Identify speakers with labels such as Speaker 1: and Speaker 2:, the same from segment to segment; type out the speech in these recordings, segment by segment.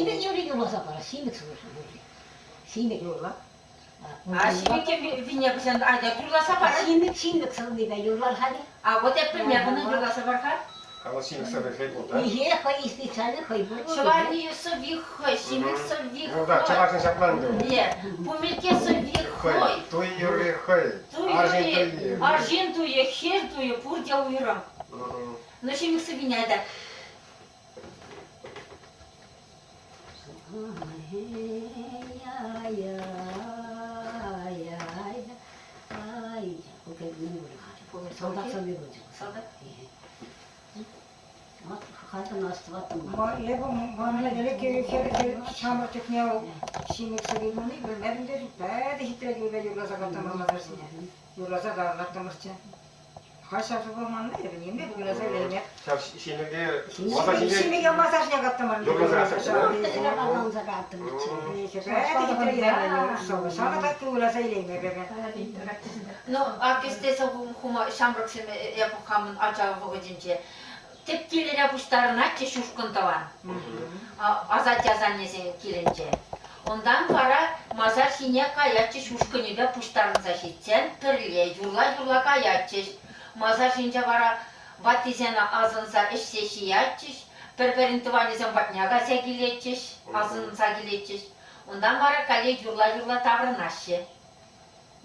Speaker 1: Ҫимӗк юрри юрласа пара, ҫимӗк юрри. Ҫимӗк
Speaker 2: Юрла.
Speaker 3: А ҫимӗке вине пӗсен айта юрласа пар.
Speaker 1: Ҫимӗк, ҫимӗк сӑввипе юрлар халӗ.
Speaker 3: А вот эп пӗлме кӑна юрласа пар-ха.
Speaker 4: Кала ҫимӗк сӑвви хӑй пур, да?
Speaker 1: Ихе хӑй специально хӑй пур.
Speaker 3: Ҫӑварни сӑвви хӑй, ҫимӗк сӑвви
Speaker 4: Ну да,
Speaker 3: хӑй.
Speaker 4: чӑвашӑн ҫапла ӗнтӗ.
Speaker 3: Не, пумилкке сӑвви
Speaker 4: Хӑй,
Speaker 3: хӑй.
Speaker 4: туй юрри хӑй,
Speaker 3: Туй
Speaker 4: арҫын
Speaker 3: юрри,
Speaker 4: туйи.
Speaker 3: арҫын туйӗ, хӗр туйӗ пурте уйрӑм. Ну, ҫимӗк сӑввине айта.
Speaker 1: Салтак сӑвви пулчӗ.
Speaker 3: Салтак?
Speaker 2: Эпӗ манӑн ӗлӗк ҫамрӑк чухне ҫимӗк сӑви туни пӗлмерӗм те пӗтӗ хитре кӗвӗпе юрласа каттӑмӑр масарсене. Юрласа каттӑмӑрччӗ. Халь ҫав пулманни эпӗ нимпе юрласа илеймеп.
Speaker 4: Ҫав ҫимӗке масар ҫине
Speaker 2: Ҫимӗке масар ҫине каттӑмӑр.
Speaker 4: Юрласа каттӑмӑрччӗ.
Speaker 2: Ҫавна так юрласа илеймеп эпӗ.
Speaker 3: Ну, а кӗстесе хума ҫамрӑксем эпӗ хамӑн ача вӑхӑтӗнче тӗп килӗре пуҫтарӑнатчӗҫ ушкӑн тӑван. Асатте-асаннесен килӗнче. Унтан вара масар ҫине каятчӗҫ ушкӑнӗпе пуҫтарӑнса ҫитсен пӗрле юрла-юрла каятчӗҫ. Масар ҫинче вара ваттисене асӑнса ӗҫсе ҫиятчӗҫ, пӗр-пӗрин тӑванӗсем патне кайса килетчӗҫ, асӑнса килетчӗҫ. Унтан вара каллех юрла-юрла таврӑнаҫҫӗ.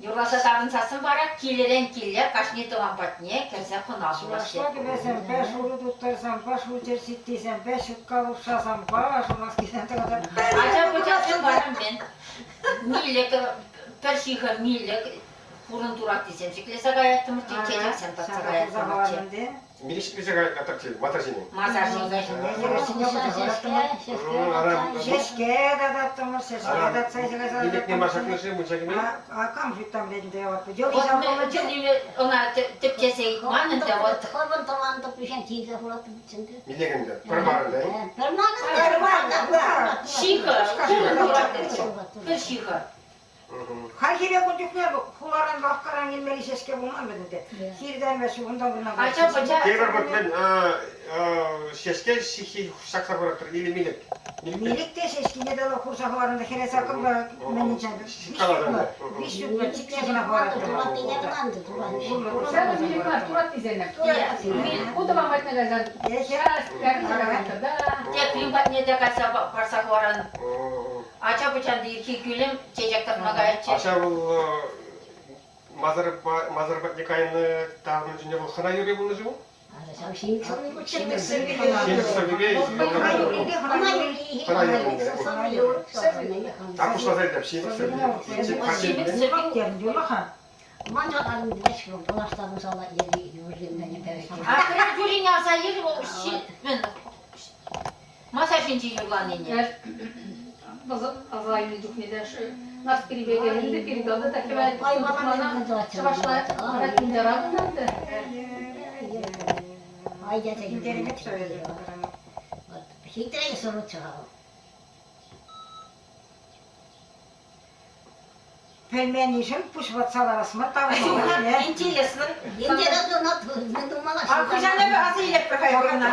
Speaker 3: Юрласа таврӑнсассӑн вара килӗрен киле кашни тӑван патне кӗрсе хӑна пулаҫҫӗ.
Speaker 2: Чӑвашла кӗпесемпе, шурӑ туттӑрсемпе, шучӗр ситтисемпе, ҫутка лупшасемпе, шумаскисем тата
Speaker 3: Ача-пӑчасем вара мӗн? Милӗк, пӗр ҫыхӑ милӗк хурӑн тураттисем ҫӗклесе каяттӑмӑрччӗ, чечексем татса каяттӑмӑрччӗ.
Speaker 4: Милӗк ҫӗклесе каяттӑрччӗ масар ҫине.
Speaker 3: Масар ҫине.
Speaker 2: Ҫеҫке тататтӑмӑр, ҫеҫке татса
Speaker 4: Милӗкне машакнӑ-ши мунча кӗме?
Speaker 2: А кам там ӗнтӗ?
Speaker 3: Ӑна тӗпчесе ыйтман ӗнтӗ. Вот.
Speaker 1: Хӑвӑн тӑван тӑприсем килсе хураттӑмччӗ.
Speaker 4: Милӗк ӗнтӗ, пӗр мар ӗнтӗ.
Speaker 1: Пӗр мар
Speaker 3: Ҫыхӑ, хурӑн тураттисем. Пӗр ҫыхӑ.
Speaker 2: Хальхире ку чухне хуларан лавккаран илмелли ҫеҫке пулман вӗт ӗнтӗ. Хиртен вӗҫ унтан кунтан.
Speaker 3: Ача-пӑча
Speaker 4: Тепӗр хут мӗн ҫеҫке ҫыххи ҫакса хуратӑр или милӗк?
Speaker 2: Милӗк те ҫеҫкине те хурса хӑварнӑ та хӗресе кӑмпа мӗнӗнчен виҫ ҫутлӑ чиксе кӑна хӑвараттӑмӑр.
Speaker 5: Ҫакӑ милӗк мар, тураттисене. Ку тӑван патне кайсан
Speaker 3: Теприн патне те кайса парса хӑваран. Ача-пӑчан ирхи кӳлӗм чечек татма каятчӗ.
Speaker 4: Ача вӑл масар, масар патне кайнӑ таврӑннӑ чухне вӑл хӑна юрри пулнӑ-ши вӑл?
Speaker 1: Ҫав ҫимӗк сӑвви
Speaker 4: Ҫимӗк сӑввипе хӑна юрри. Так пуҫласа илтӗм, ҫимӗк сӑвви.
Speaker 3: Ҫимӗк сӑвви. А пӗрер юррине аса ил, мӗн Масар ҫинче юрланине.
Speaker 5: Аса илнӗ чухне те Нарспирипе ӗнтӗ передалда та хӗвел чӑвашла ратнинчаран ӗнтӗ.
Speaker 1: Хитре сӑрӑччӗ-ха вӑл.
Speaker 2: Пӗлменнишӗн пуҫ ватса ларас мар
Speaker 3: Интересно.
Speaker 1: Интересно, но думала,
Speaker 3: А хӑҫан эпӗ аса илетпӗр-ха ӑна?